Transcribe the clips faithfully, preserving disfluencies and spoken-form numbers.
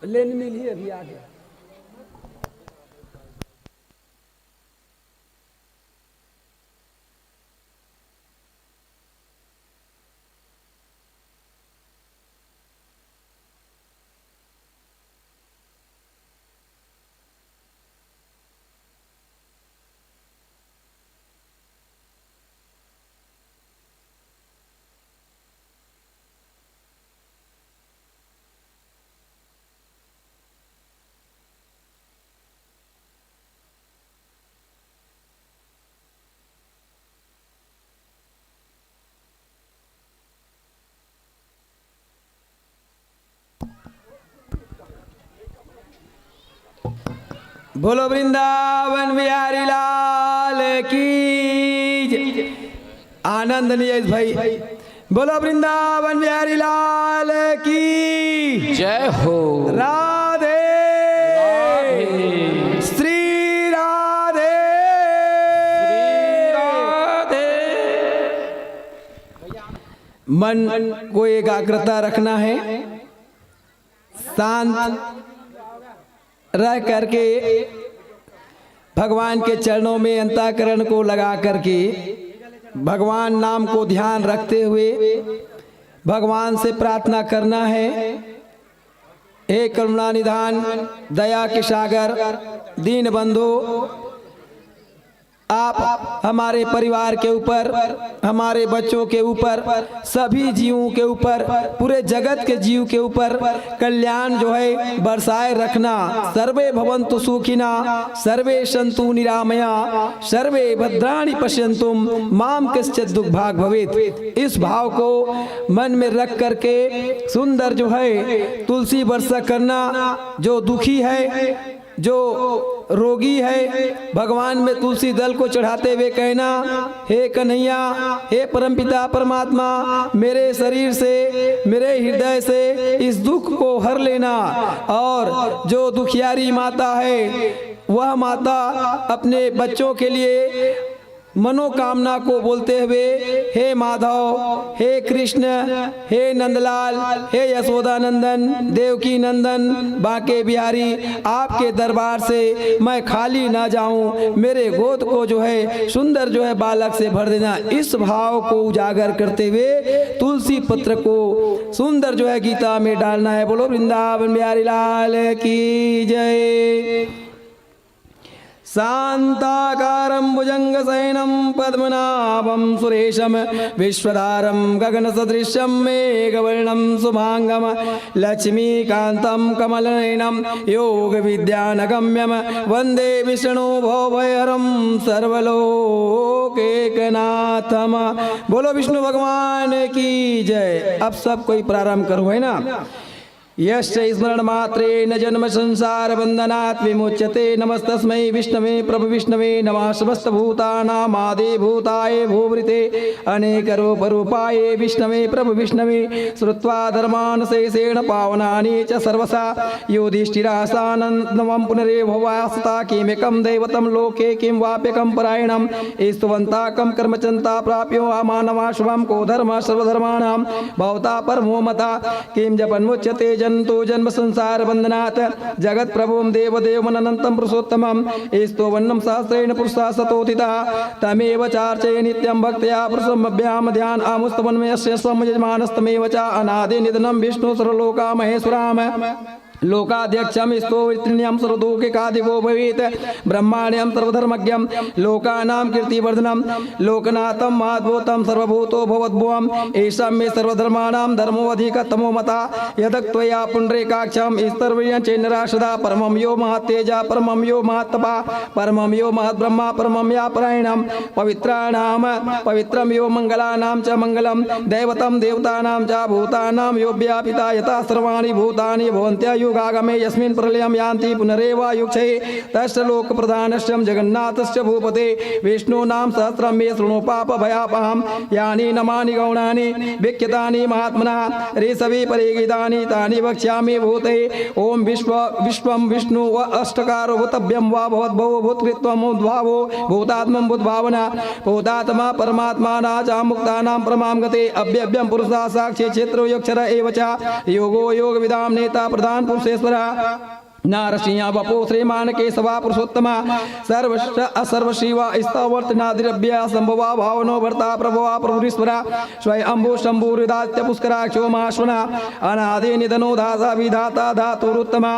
लेन मिली अभी आ गया। बोलो वृंदावन बिहारी लाल की जय। आनंद नहीं है भाई। बोलो वृंदावन बिहारी लाल की जय हो। राधे। राधे। श्री राधे। श्री राधे। मन को एकाग्रता रखना है, शांत रह करके भगवान के चरणों में अंतःकरण को लगा करके भगवान नाम को ध्यान रखते हुए भगवान से प्रार्थना करना है। हे करुणा निधान, दया के सागर, दीन बंधु, आप हमारे परिवार के ऊपर, हमारे बच्चों के ऊपर, सभी जीवों के ऊपर, पूरे जगत के जीव के ऊपर कल्याण जो है बरसाए रखना। सर्वे भवन्तु सुखिना, सर्वे सन्तु निरामया, सर्वे भद्राणि पश्यन्तु, मां कश्चित् दुख भाग भवेत्। इस भाव को मन में रख करके सुंदर जो है तुलसी वर्षा करना। जो दुखी है, जो रोगी है, भगवान में तुलसी दल को चढ़ाते हुए कहना, हे कन्हैया, हे परमपिता परमात्मा, मेरे शरीर से, मेरे हृदय से इस दुख को हर लेना। और जो दुखियारी माता है, वह माता अपने बच्चों के लिए मनोकामना को बोलते हुए, हे माधव, हे कृष्ण, हे नंदलाल, हे यशोदा नंदन, देवकी नंदन, बांके बिहारी, आपके दरबार से मैं खाली ना जाऊं, मेरे गोद को जो है सुंदर जो है बालक से भर देना। इस भाव को उजागर करते हुए तुलसी पत्र को सुंदर जो है गीता में डालना है। बोलो वृंदावन बिहारी लाल की जय। शान्ताकारं भुजङ्गशयनं पद्मनाभं सुरेशं विश्वधारं गगनसदृशं मेघवर्णं शुभाङ्गं लक्ष्मीकान्तं कमलनयनं योगविद्यानगम्यं वन्दे विष्णु भवभयहरं सर्वलोकैकनाथं। बोलो विष्णु भगवान की जय। अब सब कोई प्रारंभ करो, है ना? यस्य स्मरणमात्रेण जन्मसंसारबन्धनात् विमुच्यते। नमस्तस्मै विष्णवे प्रभु विष्णवे नमः समस्तभूतानामादिभूताय भूभृते अनेकरूपरूपाय विष्णवे प्रभु विष्णवे। श्रुत्वा धर्मानशेषेण पावनानि च सर्वशः युधिष्ठिरः सानन्दं पुनरेव भवास्तथा किमेकं दैवतं लोके किं वाप्यकं परायणम्। स्तुवन्ताकं कर्मचन्ता प्राप्यो मानवा शुभं को धर्मः सर्वधर्माणां भवता परमो मता। किं जपन्मुच्यते जन्तु जन्म संसार बन्धनात्। जगत्प्रभुं देवदेवमनन्तं पुरुषोत्तमं स्तुवन्तं सहस्रेण पुरुषा शतोत्थिता। तमेव चार्चये नित्यं भक्त्या पुरुषमव्ययं ध्यानमुस्तवन्मयस्य सं यजमानस्तमेव च अनादिनिधनं विष्णु सर्वलोका महेश्वराम्। लोकाध्यक्षं स्तोतृण्यं सर्वदुःखिकादिको भवेत्। ब्रह्माण्यं सर्वधर्मज्ञं लोकानां कीर्तिवर्धनं लोकनाथं महाद्भुतं सर्वभूतो भवद्भुवम्। एषां मे सर्वधर्माणां धर्मोऽधिकतमो मता। यदक्त्वया पुण्डरीकाक्षं स्तुवन्ति नराः सदा। परमं यो महत्तेजा परमं यो महत्तपः परमं यो महद्ब्रह्मा परमं यापरायणं पवित्राणां पवित्रं यो मङ्गलानां च मङ्गलं दैवतं देवतानां च भूतानां यो व्यापिता यतः सर्वाणि भूतानि भवन्त्ययुगागमे यस्मिन् प्रलयं यान्ति पुनरेवायुक्षये। तस्य लोकप्रधानस्य जगन्नाथस्य भूपते विष्णूनां सहस्रं मे शृणु पापभयापहम्। यानि नामानि गौणानि विख्यातानि महात्मनः ऋषिभिः परिगीतानि तानि वक्ष्यामि भूतये। ॐ विश्व विश्वं विष्णु व अष्टकारो भूतव्यं वा भवद्भवो भूतकृत्वं भूतभावो भूतात्मं भूतभावना भूतात्मा परमात्मा न च मुक्तानां परमां गते अव्यव्यं पुरुषः साक्षी क्षेत्रो योऽक्षर एव च योगो योगविदां नेता प्रधान पुरुष विश्वेश्वरा नारसिंह वपो श्रीमान केशवा पुरुषोत्तमा सर्व सर्वशिवा स्थावर्तनादिरव्या संभवा भावनो भर्ता प्रभवा प्रभुरीश्वरा स्वयंभू शंभुरिदात्य पुष्कराक्षो महाश्वना अनादि निधनो धाता विधाता धातुरुत्तमा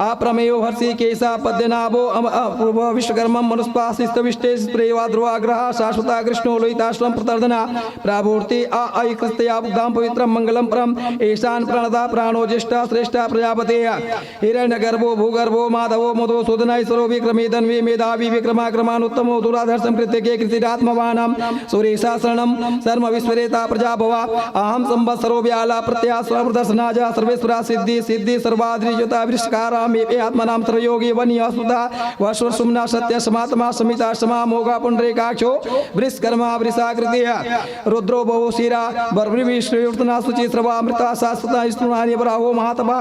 अप्रमेयो हर्षि केशा पद्यनाभो अम- अपूर्व विश्वकर्म मनुष्पाशिष्ट विष्टेश प्रेवा ध्रुवा ग्रहा शाश्वता कृष्णो लोहिताश्रम प्रतर्दना प्रभूर्ति अ ऐकृष्टया बुद्धां पवित्रं मंगलं परम ईशान प्रणता प्राणो ज्येष्ठा श्रेष्ठा प्रजापते हिरण्यगर्भो भूगर्भो माधवो मधुसूदन ईश्वरो विक्रमी धन्वी मेधावी विक्रमाक्रमानुत्तमो दुराधर्षं कृत्यके कृतिरात्मवानां सुरेशा शरणं शर्म विश्वरेता प्रजा भवा अहं संवत्सरो व्याला प्रत्याश्रमदर्शनाजा सर्वेश्वरा सिद्धि सिद्धि सर्वाद्रियुता वृष्कारा मे आत्मनां सर्वयोगी वनिया सुधा वश्वसुमना सत्य समात्मा समिता समा मोघा पुंडरीकाक्षो वृषकर्मा वृषाकृति रुद्रो बहुशीरा बर्विश्वना शुचिश्रवा अमृता शाश्वता स्तुनानि वराहो महातपा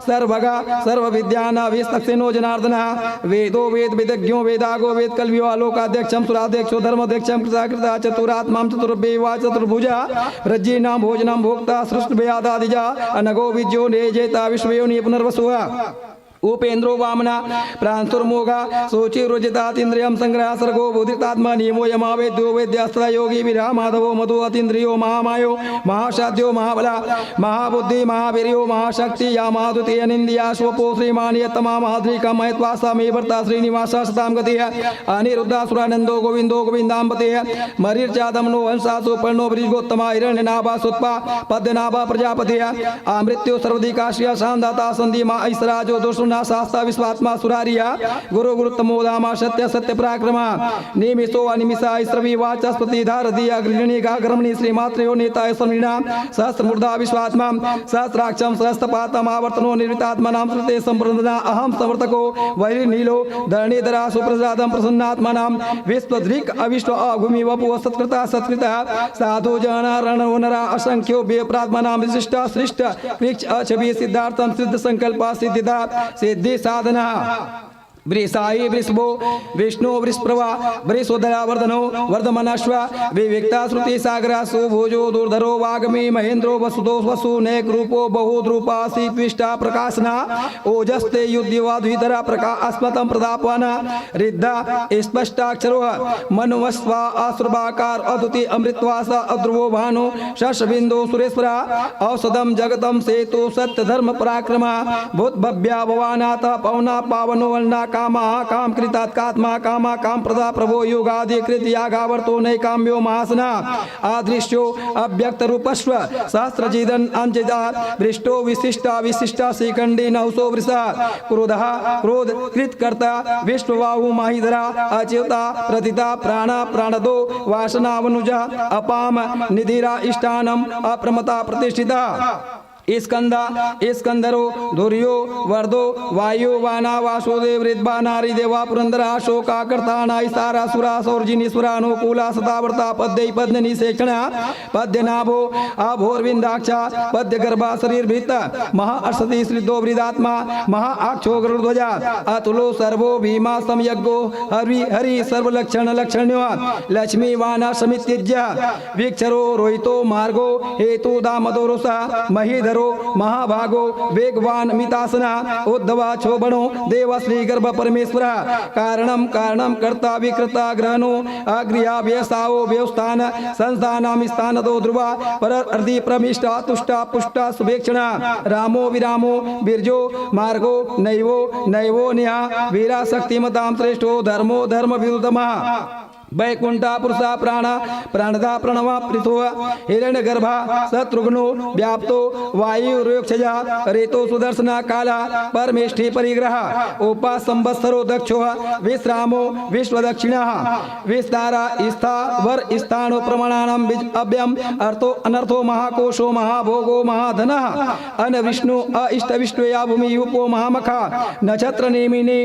सर्वगा सर्वविद्यानाविस्तक्सेनो जनार्दनः वेदो वेद विदग्ञो वेदागो वेद कल्वियो आलोकाध्यक्षं सुराध्यक्षो धर्माध्यक्षं कृता कृता चतुरात्मां चतुर्भेवा चतुर्भुजा रज्जीनां भोजनं भोक्ता सृष्टव्यादादिजा अनगो विज्यो ने जेता विश्वयोनि पुनर्वसुः उपेन्द्रो वामना प्रांशुर्मोघा शोचिरुजितातीन्द्रियं संग्रह सर्गो बोधितात्मा नियमो यमावेद्यो वेद्यास्ता योगी विरहा माधवो मधु अतीन्द्रियो महामायो महासाध्यो महाबला महाबुद्धि महावीर्यो महाशक्ति या माधुते अनिंदिया स्वपो श्रीमानियतमा माधुरिका मयत्वा सा मे भर्ता श्रीनिवास सतां गति अनिरुद्धा सुरानंदो गोविंदो गोविंदांबते मरीर्चा दमनो हंसा सुपर्णो बृजगोत्तमा हिरण्यनाभा सुत्पा पद्मनाभा प्रजापति अमृत्यो सर्वधिकाश्रिया शांदाता संधि मा ऐसराजो दुर्सुना शास्ता विश्वात्मा सुरारिया गुरु गुरुत्तमो धामा सत्य सत्य पराक्रमा निमिषो अनिमिषा ऐश्रवी वाचस्पति धारधिया गृहिणी गागरमणी श्रीमात्रेयो नेता ऐश्वरीणा सहस्रमूर्धा विश्वात्मा सहस्राक्षं सहस्रपातमावर्तनो निर्मितात्मानां श्रुते संप्रदना अहं समर्थको वैरिनीलो धरणीधरा सुप्रसादं प्रसन्नात्मानां विश्वदृक् अविश्व अघुमि वपु सत्कृता सत्कृता साधु जना रणो नरा असंख्यो व्यप्रात्मानां विशिष्टा सृष्ट कृच्छ अछवि सिद्धार्थं सिद्ध संकल्पा सिद्धिदा सिद्धि साधना वृषायी वृषभो विष्णु वृषप्रवा वृषोदरा वर्धनो वर्धमानश्व विविक्ता श्रुति सागरा सुभुजो दुर्धरो वाग्मी महेंद्रो वसुदो वसु नेक रूपो बहुद्रूपासी त्विष्टा प्रकाशना ओजस्ते युद्धिवाद्वितरा प्रका अस्मतं प्रतापवाना रिद्धा स्पष्टाक्षरो मनुवस्वा आश्रवाकार अद्युति अमृतवास अध्रुवो भानु शशबिंदु सुरेश्वरा औषधं जगतं सेतु सत्य धर्म पराक्रमा भूत भव्या भवानाथ पवना पावनो वन्ना कामा काम कृतात्कात्मा कामा काम प्रदा प्रभो योगादि कृत यागावर्तो नैकाम्यो महासना अदृश्यो अव्यक्त रूपस्व सहस्रजीदन अंचिता वृष्टो विशिष्टा विशिष्टा शिखंडी नहुसो वृषा क्रोधः क्रोध कृतकर्ता विश्वबाहु माहिधरा अच्युता प्रथिता प्राणा प्राणदो वासनावनुजा अपाम निधिरा इष्टानम अप्रमता प्रतिष्ठिता स्कंद स्कंदरो धुर्यो वर्धो वायु वाना वासुदेव ऋद्वा नारी देवा पुरंदरा अशोका कर्ताना इसारा सुरा सौर्जिनी सुरानुकूला सतावर्ता पद्य पद्मनी सेक्षणा पद्यनाभो अभोर्विंदाक्षा पद्यगर्भा शरीरभृत महाअर्षति श्रिद्धो वृदात्मा महाआक्षो गरुध्वजा अतुलो सर्वो भीमा समयज्ञो हरि हरि सर्वलक्षण लक्षण्यो लक्ष्मीवाना समित्यज्य वीक्षरो रोहितो मार्गो हेतु दामदोरुषा महीधरो महाभागो वेगवान मितासना उद्धवा क्षोभणो देव श्रीगर्भ परमेश्वर कारणं कारणं कर्ता विकर्ता ग्रहणो अग्रिया व्यवसावो व्यवस्थान संस्थानां स्थानदो ध्रुवा परर्धि प्रमिष्टा तुष्टा पुष्टा सुभेक्षणा रामो विरामो बीर्जो मार्गो नैवो नैवो न्या वीरा शक्तिमतां श्रेष्ठो धर्मो धर्मविदुतमः वैकुंठा पुरुषा प्राणा प्राणदा प्रणवा पृथो हिरण्यगर्भा शत्रुघ्नो व्याप्तो वायुरोक्षजा ऋतु सुदर्शना काला परमेष्ठी परिग्रह उपा संवत्सरो दक्षो विश्रामो विश्वदक्षिणः विस्तारा स्थावर स्थानो प्रमाणानां बीज अव्ययम अर्थो अनर्थो महाकोशो महाभोगो महाधनः अन विष्णु अ इष्ट विष्णुया भूमि उपो महामखा नक्षत्र नेमिने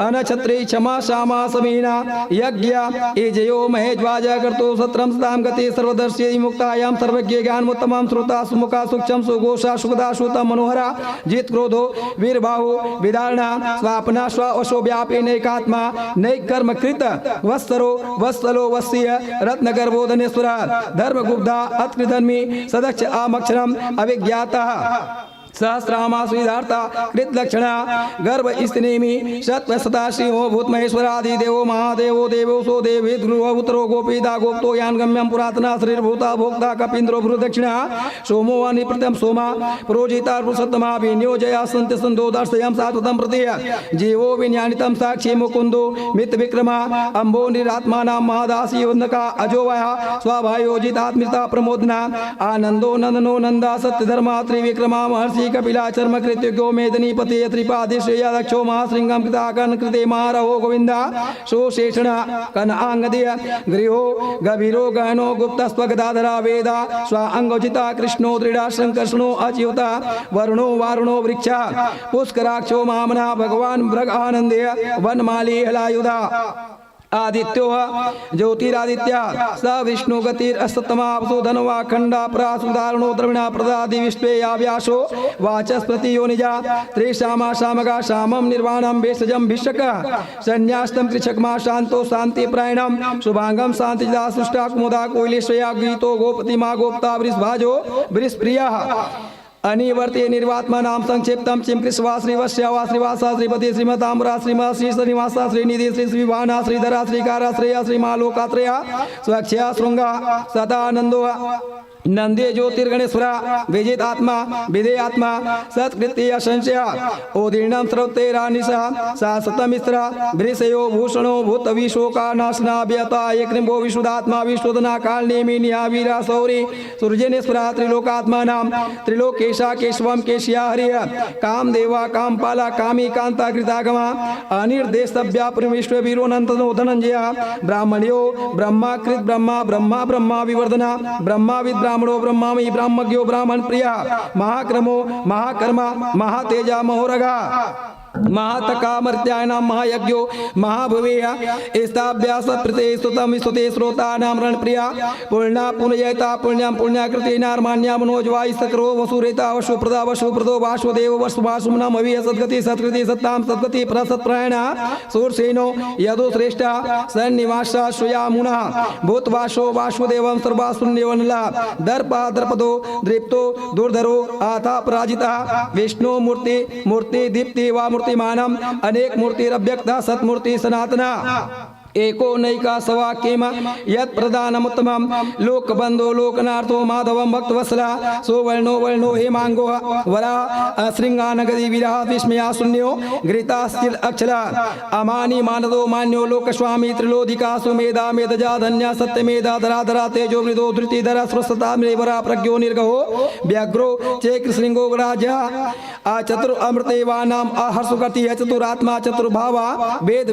अनक्षत्रे क्षमा श्यामा समीना यज्ञा एजयो महेज्वाजा कर्तो सत्रं सतां गति सर्वदर्शी मुक्तायां सर्वज्ञ ज्ञानमुत्तमं श्रुता सुमुखा सूक्ष्म सुघोषा सुखदा श्रुतं मनोहरा जित क्रोधो वीरबाहु विदारणा स्वापना स्वावशो व्यापी नैकात्मा नैकर्मकृत वत्सरो वत्सलो वत्सीय रत्नगर्भो धनेश्वर धर्मगुब्धा अत्कृधर्मी सदक्ष आमक्षरम अभिज्ञातः सहस्रामा श्रीधार्ता कृतलक्षणा गर्भ स्थिनेमि सत्वसता श्रीमो भूतमहेश्वरादिदेवो महादेवो देवो सो देवी ध्रुव उत्तरो गोपीदा गोप्तो यान गम्यम पुरातना श्रीर्भूता भोक्ता कपीन्द्रो भ्रुदक्षिणा सोमो वाणी प्रीतम सोमा प्रोजिता पुरुषोत्तमा विनियोजया सन्ति सन्तो दर्शयम शाश्वतम प्रति जीवो विज्ञानितम साक्षी मुकुन्दो मित विक्रमा अम्बो निरात्मानां महादासी वन्दका अजो वयः स्वाभायोजितात्मिता प्रमोदना आनन्दो नन्दनो नन्दा सत्यधर्मा त्रिविक्रमा महर्षि कपिला चर्म कृतज्ञो मेदिनीपति त्रिपादी श्रेया दक्षो महाशृंगम कृताकन कृते महारहो गोविन्दा सोशेषण कन आंगदय गृहो गभीरो गहनो गुप्तस्त्वगदाधरा वेदा स्वा अंगोचिता कृष्णो दृढा संकर्षणो अच्युता वरुणो वारुणो वृक्षा पुष्कराक्षो महामना भगवान भृग आनंदय वनमाली हलायुधा आदित्यो ज्योतिरादित्या स विष्णुगतिरस्तमापसो धनवा खंडा परासुदारणो द्रविणा प्रदादि विश्वे या व्यासो वाचस्पति योनिजा त्रिशामा शामगा शामं निर्वाणं भेषजं भिषक संन्यास्तम कृच्छकमा शांतो शांतिपरायणं शुभांगं शांतिजिता सुष्टा कुमुदा कोइलेश्वया गीतो गोपतिमा गोप्ता वृषभाजो वृषप्रियः अनिवर्ते निर्वात्मानां संक्षिप्तं चिं कृष्वा श्रीवश्या वा श्रीवासा श्रीपति श्रीमताम्बरा श्रीमा श्रीश्रीनिवासा श्रीनिधि श्रीश्रीवाना श्रीधरा श्रीकारा श्रेया श्रीमा लोकात्रया स्वक्षया शृंगा सदानंदो नंदे ज्योतिर्गणेश्वरा विजित आत्मा विधेय आत्मा सत्कृत्य संशय उदीर्णं स्रोतेरानिशः शाश्वतमिश्रा भृशयो भूषणो भूतविशोका नाशना व्यता एकनिम्बो विशुद्धात्मा विश्वदना कालनेमि निहा वीरा सौरी सूर्यनेश्वरा त्रिलोकात्मानां त्रिलोकेशा केशवं केशिया हरिः कामदेवा कामपाला कामी कांता कृतागमा अनिर्देशव्यापृ विश्ववीरो नंदनो धनंजय ब्राह्मण्यो ब्रह्मा कृत ब्रह्मा ब्रह्मा ब्रह्मा विवर्धना ब्रह्माविद ब्राह्मणो ब्रह्मामयी ब्राह्मज्ञो ब्राह्मण प्रिय महाक्रमो महाकर्मा महातेजा महोरगा महातका मर्त्याणां महायज्ञो महाभुवेः स्थाभ्यासप्रते स्तुतं विस्तुते श्रोतानां रणप्रिया पूर्णा पुनयता पुण्यं पुण्याकृति नार्माण्या मनोजवायु सकरो वसुरेता वसुप्रदा वसुप्रदो वासुदेव वसु वासुमना मवीय सद्गति सत्कृति सत्तां सद्गति प्रसत्प्रायणा सूरसेनो यदुश्रेष्ठा सन्निवासा सुयामुना भूतवासो वासुदेवं सर्वासुन्निवनला दर्पा दर्पदो दृप्तो दुर्धरो आथा पराजिता विष्णु मूर्ति मूर्ति दीप्ति वा मूर्तिमानम अनेक मूर्तिरव्यक्ता सत्मूर्ति सनातना एको नैका सवा किम यत् प्रधानमुत्तमम लोकबंधो लोकनाथो माधवम भक्तवत्सला सुवर्णो वर्णो हेमांगो वरा अशृंगानगदी विरहा विस्मया शून्यो घृतास्थिर अक्षला अमानी मानदो मान्यो लोकस्वामी त्रिलोधिका सुमेधा मेधजा धन्या सत्यमेधा धराधरा तेजो वृदो धृतिधरा स्रष्टा मेवरा प्रज्ञो निर्गहो व्यग्रो चेकृशृंगो राजा आ चतुर अमृतेवानाम अहर्षगति चतुरात्मा चतुर्भावा वेद